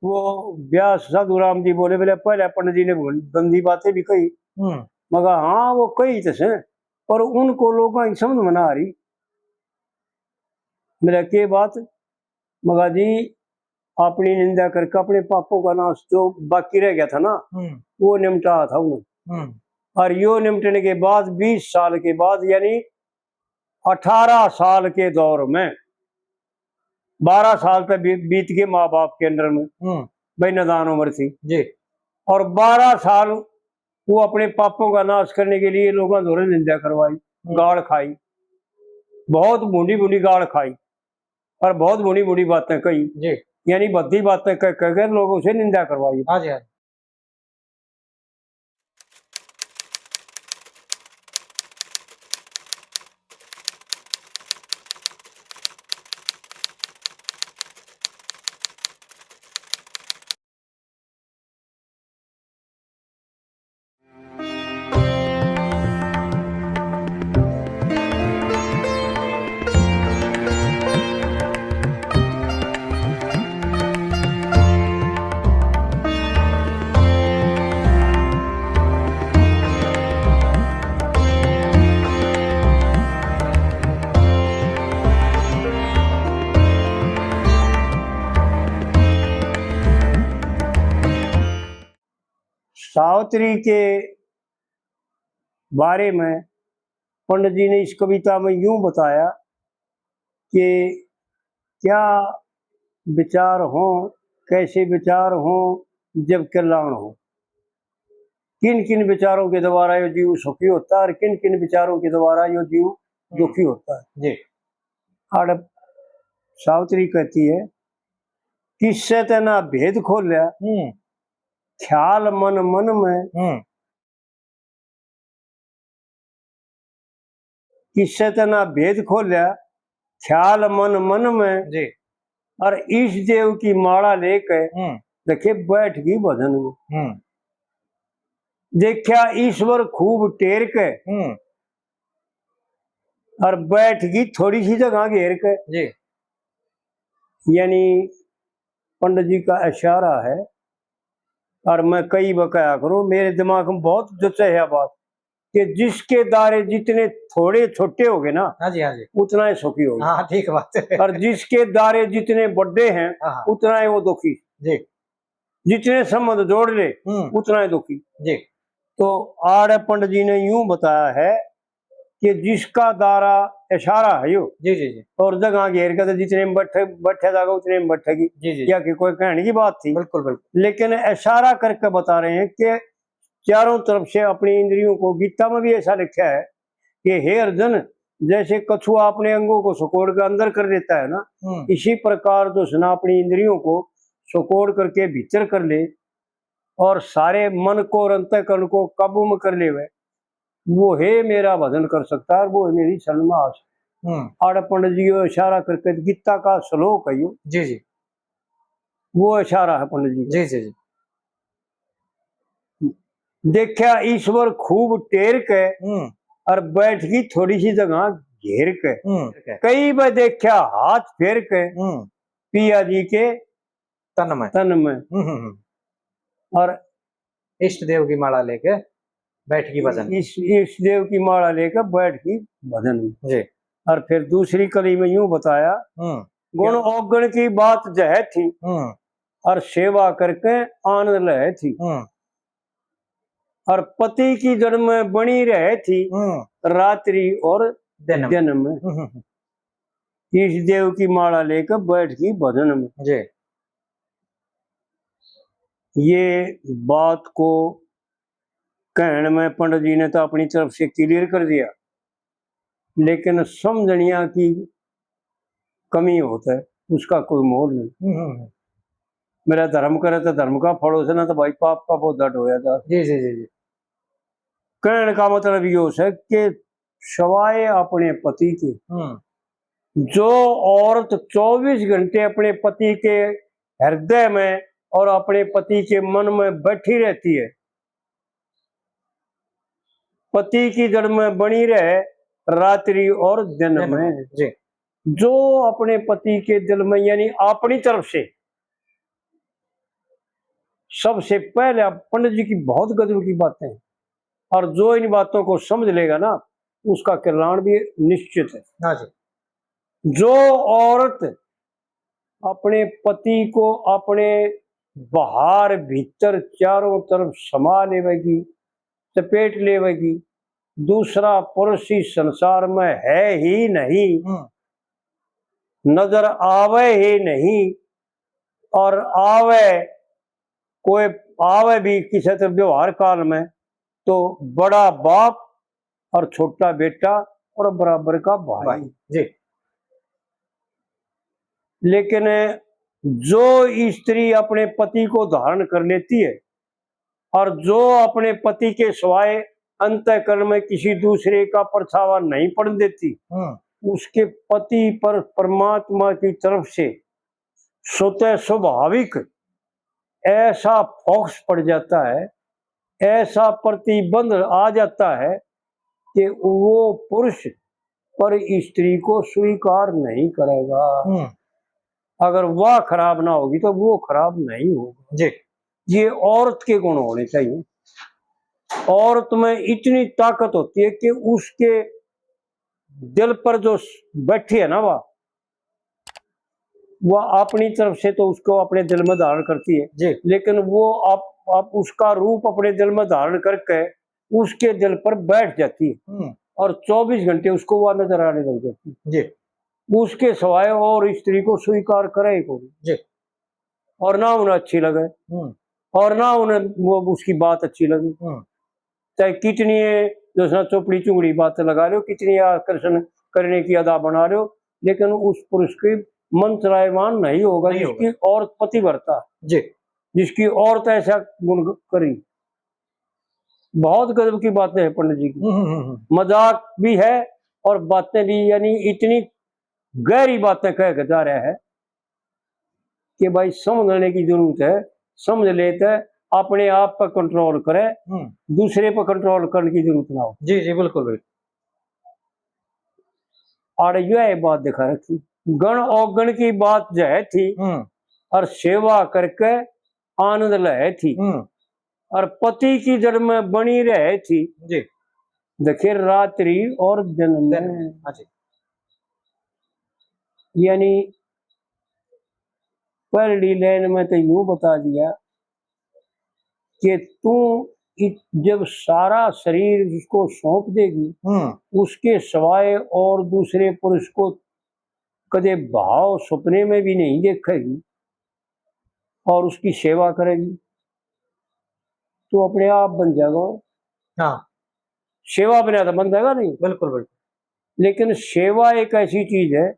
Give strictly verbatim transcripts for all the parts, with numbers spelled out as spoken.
वो व्यास साधु राम जी बोले, बोले, "पहले पंडित जी ने गंदी बातें भी कही, हम्म। मगर हाँ, वो कही तो से, पर उनको लोगों की समझ में ना आ रही।" मेरा के बात, मगा जी, अपनी निंदा करके अपने पापों का नाश जो बाकी रह गया था ना, हम्म। वो निपटा था उन्होंने। हम्म। और यो निपटने के बाद बीस साल के बाद, यानी अठारह साल के दौर में, बारह साल तक बी-, बीत गए माँ बाप के अंडर में, हम्म। भाई नादान उम्र थी। जी। और बारह साल वो अपने पापों का नाश करने के लिए लोगों धोरे निंदा करवाई, हम्म। गाल खाई, बहुत भूंडी भूंडी गाल खाई और बहुत भूंडी भूंडी बातें कही। जी। यानी भद्दी बातें कह कह कर लोगों से निंदा करवाई। हाँ जी, हाँ जी। सावित्री के बारे में पंडित जी ने इस कविता में यूं बताया कि क्या विचार हों, कैसे विचार हों, जब कल्याण हो। किन किन विचारों के द्वारा यो जीव सुखी होता है और किन किन विचारों के द्वारा यो जीव दुखी होता है। जी। आड़ सावित्री कहती है, "किससे तैना भेद खोल्या, हम्म। ख्याल मन मन में।" हम्म। किससे तैना भेद खोल्या, ख्याल मन मन में। जी। और ईश देव की माला लेके, हम्म। देखे, बैठ गई भजन में। हम्म। देखा ईश्वर खूब टेर के, हम्म। और बैठ गई थोड़ी सी जगह घेर के। जी। यानी पंडित जी का इशारा है, और मैं कई बार कहा करूं, मेरे दिमाग में बहुत जचा है बात, कि जिसके दारे जितने थोड़े छोटे हो गए ना, हाँ जी, हाँ जी। उतना ही सुखी होगा। हाँ, ठीक बात है। और जिसके दारे जितने बड़े हैं, हाँ, हाँ। उतना ही वो दुखी। जी। जितने संबंध जोड़ ले, हम्म। उतना ही दुखी। जी। तो आड़े पंडित जी ने यूं बताया है कि जिसका दारा इशारा है यो, जी, जी, जी। और जगह घेर के तो जितने में बैठे, बैठा जाएगा, उतने में बैठेगी। जी, जी। या कि कोई कहने की बात थी। बिल्कुल, बिल्कुल। लेकिन इशारा करके बता रहे हैं कि चारों तरफ से अपनी इंद्रियों को, गीता में भी ऐसा लिखा है कि हे अर्जुन, जैसे कछुआ अपने अंगों को सिकोड़ के अंदर कर लेता है ना, हम्म। इसी प्रकार जो सना अपनी इंद्रियों को सिकोड़ करके भीतर कर ले और सारे मन को और अंतःकरण को काबू में कर लेवे, वो हे मेरा भजन कर सकता है और वो हे मेरी शरण में आ सकता है। हम्म। आड़े पंडित जी यो इशारा करके गीता का श्लोक है यो। जी, जी। वो इशारा है पंडित जी का। जी, जी, जी। देखा ईश्वर खूब टेर के, हम्म। और बैठ गई थोड़ी सी जगह घेर के। हम्म। कई बार देखा हाथ फेर के, हम्म। पिया जी के तन में। तन में। हम्म, हम्म, हम्म। और इष्ट देव की माला लेके बैठ गई भजन। इस, इष्ट देव की माला लेकर बैठ गई भजन में। जी। और फिर दूसरी कली में यूं बताया, हम्म। गुण औगण की बात जह थी, हम्म। और सेवा करके आनंद लहे थी। हम्म। और पति की जड़ में बनी रहे थी, हम्म। रात्रि और दिन में। दिन में। हम्म, हम्म, हम्म। इष्ट देव की माला लेकर बैठ गई भजन में। जी। ये बात को कहण में पंडित जी ने तो अपनी तरफ से clear कर दिया, लेकिन समझनिया की कमी होता है, उसका कोई मोल नहीं। हम्म, हम्म, हम्म। मेरा धर्म करे तो धर्म का फल हो से, ना तो भाई पाप का पौधा ढोया जा। जी, जी, जी, जी। कहण का मतलब यो है कि सवाए अपने पति के, हम्म। जो औरत चौबीस घंटे अपने पति के हृदय में और अपने पति के मन में बैठी रहती है, पति की जड़ में बनी रहे रात्रि और दिन दिन में। में, जी। जो अपने पति के दिल में, यानी अपनी तरफ से सबसे पहले आप पंडित जी की बहुत गजब की बातें हैं, और जो इन बातों को समझ लेगा ना, उसका कल्याण भी निश्चित है। हाँ जी। जो औरत अपने पति को अपने बाहर भीतर चारों तरफ समा लेवेगी, चपेट लेवेगी, दूसरा पुरुष इस संसार में है ही नहीं, हम्म। नजर आवे ही नहीं, और आवे, कोई आवे भी किसी तो व्यवहार काल में, तो बड़ा बाप और छोटा बेटा और बराबर का भाई। भाई, जी। लेकिन जो स्त्री अपने पति को धारण कर लेती है और जो अपने पति के सिवाय अंतःकरण में किसी दूसरे का परछावा नहीं पड़न देती, हम्म। उसके पति पर परमात्मा की तरफ से स्वतः स्वाभाविक ऐसा फोकस पड़ जाता है, ऐसा प्रतिबंध आ जाता है कि वो पुरुष पर स्त्री को स्वीकार नहीं करेगा। हम्म। अगर वह खराब ना होगी तो वो खराब नहीं होगा। जी। ये औरत के गुण होने चाहिए। औरत में इतनी ताकत होती है कि उसके दिल पर जो बैठी है ना, वह, वह अपनी तरफ से तो उसको अपने दिल में धारण करती है, जी। लेकिन वो आप, आप उसका रूप अपने दिल में धारण करके उसके दिल पर बैठ जाती है, हम्म। और चौबीस घंटे उसको वह नजर आने लग जाती है। जी। उसके सिवाय और स्त्री को स्वीकार करे ही कोई। जी। और ना उन्हें अच्छी लगे, हम्म। और ना उन्हें वो उसकी बात अच्छी लगे। हम्म। चाहे कितनी है, जो है ना, चोपड़ी चुंगड़ी बात लगा लो, कितनी आकर्षण करने की अदा बना लो, लेकिन उस पुरुष की मन चलायमान नहीं होगा, नहीं होगा। जिसकी औरत पतिव्रता, जी। जिसकी औरत ऐसा गुण करी। बहुत गजब की बातें हैं पंडित जी की। हम्म, हम्म, हम्म। मजाक भी है और बातें भी, यानी इतनी गहरी बातें कह के जा रहा है कि भाई, समझने की जरूरत है, समझ ले तो अपने आप पर कंट्रोल करे, हम्म। दूसरे पर कंट्रोल करने की जरूरत ना हो। जी, जी, बिल्कुल, बिल्कुल। आड़े यो है बात दिखा रखी, गण औगण की बात जो है थी, हम्म। और सेवा करके आनंद लहे थी, हम्म। और पति की जड़ में बनी रहे थी। जी। देखिए, रात्रि और दिन में। दिन में, हाँ जी। यानी पहली लाइन में तो यूं बता दिया कि तू इ-, जब सारा शरीर उसको सौंप देगी, हम्म। उसके सिवाय और दूसरे पुरुष को कदे भाव सपने में भी नहीं देखेगी और उसकी सेवा करेगी, तो अपने आप बन जाएगा। हाँ। सेवा बिना तो बन जाएगा नहीं। बिल्कुल, बिल्कुल। लेकिन सेवा एक ऐसी चीज है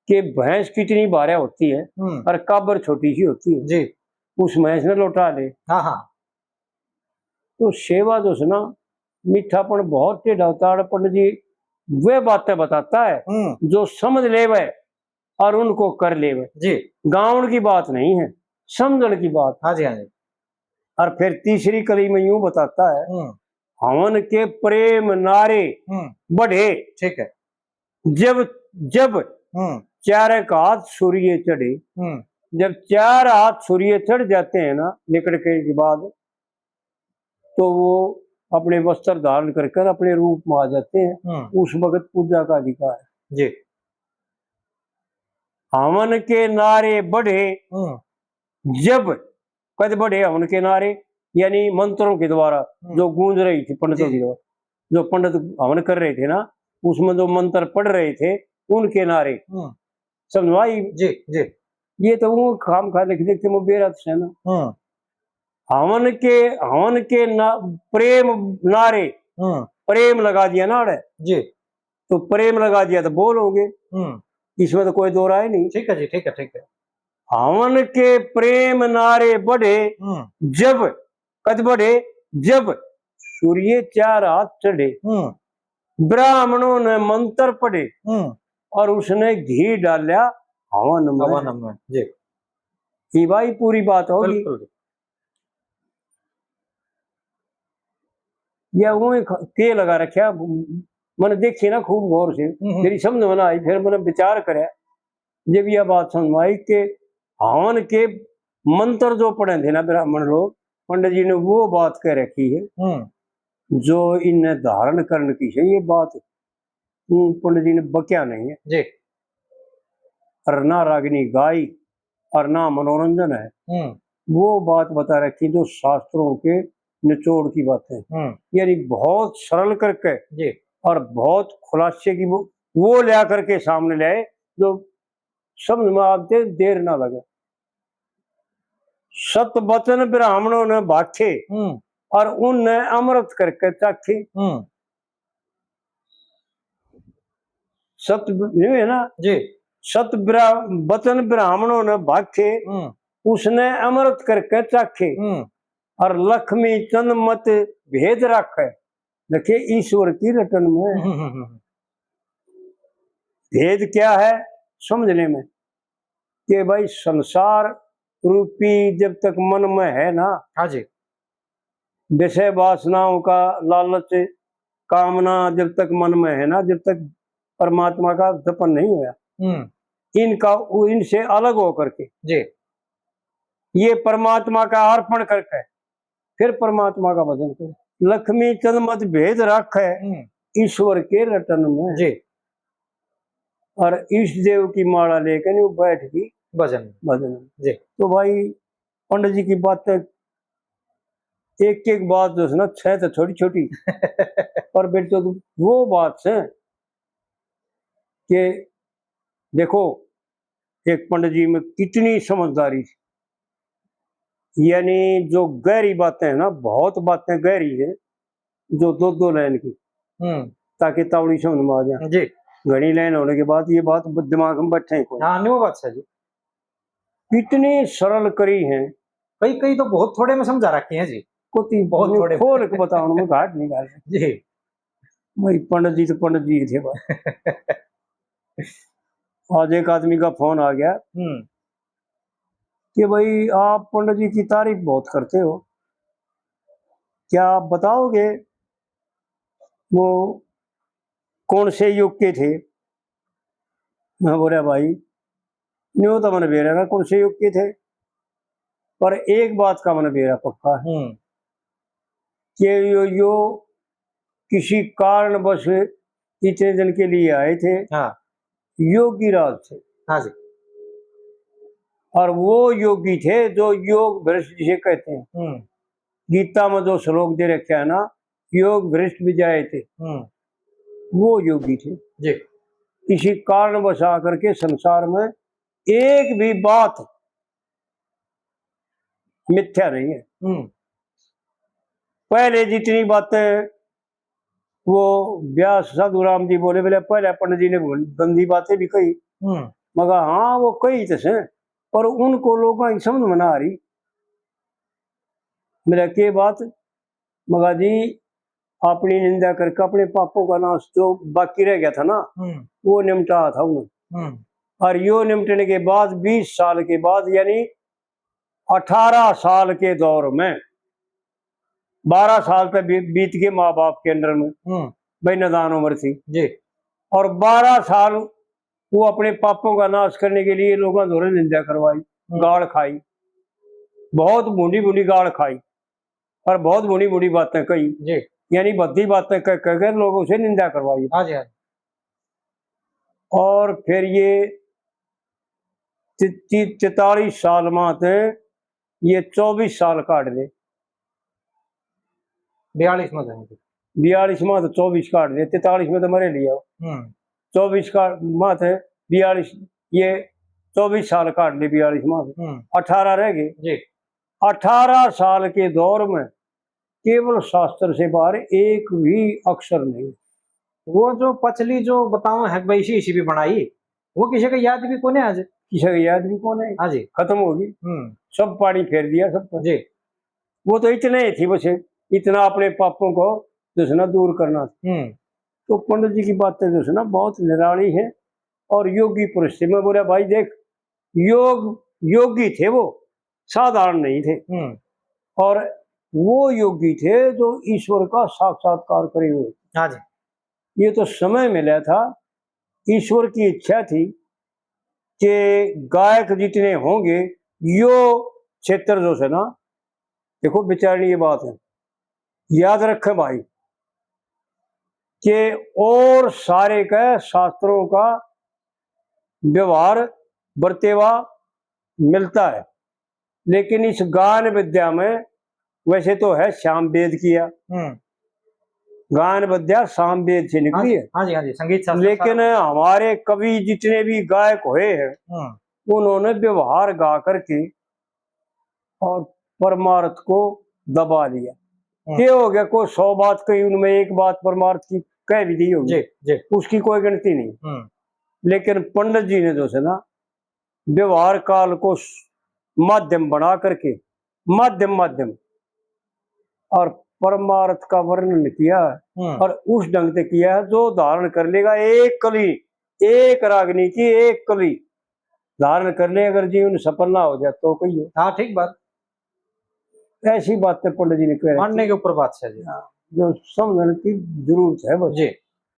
कि भैंस कितनी भारा होती है, हम्म। और काबर छोटी सी होती है। जी। उस भैंस ने लौटा ले। हाँ, हाँ। तो सेवा जो है ना, मीठापन बहुत टेढ़ा होता है। पंडित जी वे बातें बताता है, हम्म। जो समझ लेवे और उनको कर लेवे। जी। गावण की बात नहीं है, समझण की बात। हाँ जी, हाँ जी। और फिर तीसरी कली में यूं बताता है, हम्म। हवन के प्रेम नारे हम्म। बढ़े। ठीक है। जब, जब हम्म। चार एक हाथ सूर्य चढ़े, हम्म। जब चार हाथ सूर्य चढ़ जाते हैं ना, निकल के बाद, तो वो अपने वस्त्र धारण कर कर अपने रूप में आ जाते हैं। हम्म। उस वक्त पूजा का अधिकार है। जी। हवन के नारे बढ़े, हम्म। जब, कद बढ़े हवन के नारे, यानी मंत्रों के द्वारा हम्म। जो गूंज रही थी पंडितों जी। की द्वारा, जो पंडित हवन कर रहे थे ना, उसमें जो मंत्र पढ़ रहे थे, उनके नारे। हम्म। समझ आई? जी, जी। ये तो वो खाम खा लिख देते, वो बेरा से ना। हम्म। हवन के, हवन के ना, प्रेम नारे, हम्म। प्रेम लगा दिया ना अड़े। जी। तो प्रेम लगा दिया तो बोल होंगे। हम्म। इसमें तो कोई दो राय नहीं। ठीक है जी, ठीक है, ठीक है। हवन के प्रेम नारे बढ़े, हम्म। जब, कद बढ़े, जब सूर्य चार हाथ चढ़े, हम्म। ब्राह्मणों ने मंत्र पढ़े हम्म। और उसने घी डाला हवन में। हवन में, जी। ये भाई पूरी बात होगी। बिल्कुल। या वो एक के लगा रखा, मैंने देखी ना खूब गौर से, हम्म, हम्म। मेरी समझ में ना आई, फिर मैंने विचार करया, जब यह बात समझ में आई कि हवन के मंत्र जो पढ़े थे ना ब्राह्मण लोग, पंडित जी ने वो बात कह रखी है, हम्म। जो इन्हें धारण करने की है ये बात। हम्म, पंडित जी ने बक्या नहीं है। जी। और ना रागिनी गाय और ना मनोरंजन है। हम्म। वो बात बता रखी जो शास्त्रों के निचोड़ की बातें, हम्म। यानी बहुत सरल करके जी। और बहुत खुलासे की वो, वो लिया करके सामने ले आए जो समझ में आते देर ना लगे। सत वचन ब्राह्मणों ने भाखे हम्म। और उनने अमृत करके चाखे। हम्म। सत ब-, नहीं है ना? जी। सत ब्रा-, वचन ब्राह्मणों ने भाखे, हम्म। उसने अमृत करके चाखे। हम्म। और लक्ष्मी चंद मत भेद राखे। देखिए, ईश्वर की रटन में हम्म, हम्म, हम्म। भेद क्या है समझने में, कि भाई, संसार रूपी जब तक मन में है ना, हाँ जी। विषय वासनाओं का लालच, कामना जब तक मन में है ना, जब तक परमात्मा का जपन नहीं होया। हम्म। इनका, इनसे अलग होकर के जी। ये परमात्मा का अर्पण करके फिर परमात्मा का भजन करो। लक्ष्मी चंद मत भेद राखे हम्म। ईश्वर के रटन में। जी। और ईश देव की माला लेकर वो बैठ गई भजन। भजन। जी। तो भाई, पंडित जी की बातें, एक एक बात जो है ना, छह तो छोटी छोटी, पर बेटे तो वो बात है कि देखो, एक पंडित जी में कितनी समझदारी थी, यानी जो गहरी बातें हैं ना, बहुत बातें गहरी है, जो दो दो लाइन की, हम्म। ताकि तावड़ी समझ में आ जाए। जी। घणी लाइन होने के बाद ये बात ब-, दिमाग में बैठे ही कोई। हाँ, नहीं, वो बात सही। कितनी सरल करी है। कई, कई तो बहुत थोड़े में समझा रखे हैं जी। कोती बहुत बहुत थोड़े। खोल के बताओ, मैं घाट नहीं घाल। जी। भाई, पंडित जी तो पंडित जी थे भाई। आज एक आदमी का फोन आ गया हम्म। कि भाई, आप पंडित जी की तारीफ बहुत करते हो, क्या आप बताओगे वो कौन से युग के थे? मैं बोला, भाई, न्यू तो मैंने बेरा ना कौन से युग के थे, पर एक बात का मैंने बेरा पक्का है हम्म। कि यो, यो किसी कारणवश इतने दिन के लिए आए थे, हाँ। योगी राज थे। हाँ जी। और वो योगी थे जो योग भ्रष्ट जिसे कहते हैं। हम्म। गीता में जो श्लोक दे रखा है ना, योग भ्रष्ट भी जाए थे, हम्म। वो योगी थे। जी। किसी कारणवश आकर के संसार में एक भी बात मिथ्या नहीं है। हम्म। पहले जितनी बातें वो व्यास साधु राम जी बोले, बोले, पहले पंडित जी ने बोल-, गंदी बातें भी कही। हम्म। मगर हाँ, वो कही तो से, पर उनको लोगों की समझ में ना आ रही। मेरा के बात, मगर जी, अपनी निंदा करके अपने पापों का नाश जो बाकी रह गया था ना, हम्म। वो निमटा था उन्होंने। हम्म। और यो निमटने के बाद बीस साल के बाद, यानी अठारह साल के दौर में, बारह साल तक बी-, बीत गए माँ बाप के अंडर में, हम्म। भाई, नादान उम्र थी। जी। और बारह साल वो अपने पापों का नाश करने के लिए लोगों धोरे निंदा करवाई, हम्म। गाल खाई, बहुत भूंडी भूंडी गाल खाई और बहुत भूंडी भूंडी बातें कही। जी। यानी भद्दी बातें कह, कह कर लोगों से निंदा करवाई। हाँ जी, हाँ जी। और फिर ये ति-, ति-, तैतालीस साल में थे, ये चौबीस साल काट दे। बयालीस में थे। बयालीस में तो चौबीस काट दे, तैतालीस में तो मरे लिया। हम्म। चौबीस का, में थे, बयालीस, ये चौबीस साल काट ले, बयालीस में थे। हम्म। अठारह रह गए। जी। अठारह साल के दौर में केवल शास्त्र से बाहर एक भी अक्षर नहीं। वो जो पछली जो बताओ है भाई, इसी, इसी भी बनाई, वो किसी का याद भी कोने आज। किसी का याद भी कोने। हाँ जी। खत्म होगी। हम्म। सब पानी फेर दिया सब पर। जी। वो तो इतने ही थी बस, इतना अपने पापों को जो है ना दूर करना। हम्म। तो पंडित जी की बातें जो है ना बहुत निराली है और योगी पुरुष थे। मैं बोला, भाई देख, योग, योगी थे वो, साधारण नहीं थे। हम्म। और वो योगी थे जो ईश्वर का साक्षात्कार करे हुए। हाँ जी। ये तो समय मिला था, ईश्वर की इच्छा थी कि गायक जितने होंगे, यो क्षेत्र जो है ना, देखो, विचारणीय बात है। याद रखें भाई, कि और सारे के शास्त्रों का व्यवहार, बरतेवा मिलता है, लेकिन इस गान विद्या में, वैसे तो है श्याम वेद किया, हम्म गान विद्या साम वेद से हाँ निकली जी, है, हाँ जी, हाँ जी, संगीत शास्त्र लेकिन सारा। हमारे कवि जितने भी गायक हुए हैं, हम्म उन्होंने व्यवहार गा करके और परमार्थ को दबा लिया। हम्म। क्या हो गया, कोई सौ बात कही, उनमें एक बात परमार्थ की कह भी दी होगी, जी जी। उसकी कोई गिनती नहीं। हम्म लेकिन पंडित जी ने जो है ना, व्यवहार काल को स- माध्यम बना करके, माध्यम माध्यम, और परमार्थ का वर्णन किया, हम्म और उस ढंग से किया है जो धारण कर लेगा एक कली, एक रागनी की एक कली धारण कर ले, अगर जीवन सफल ना हो जाए तो कहिए। हाँ, ठीक बात। ऐसी बातें पंडित जी ने कह रखी, मानने के ऊपर बात है जी। जो समझने की जरूरत है बस। जी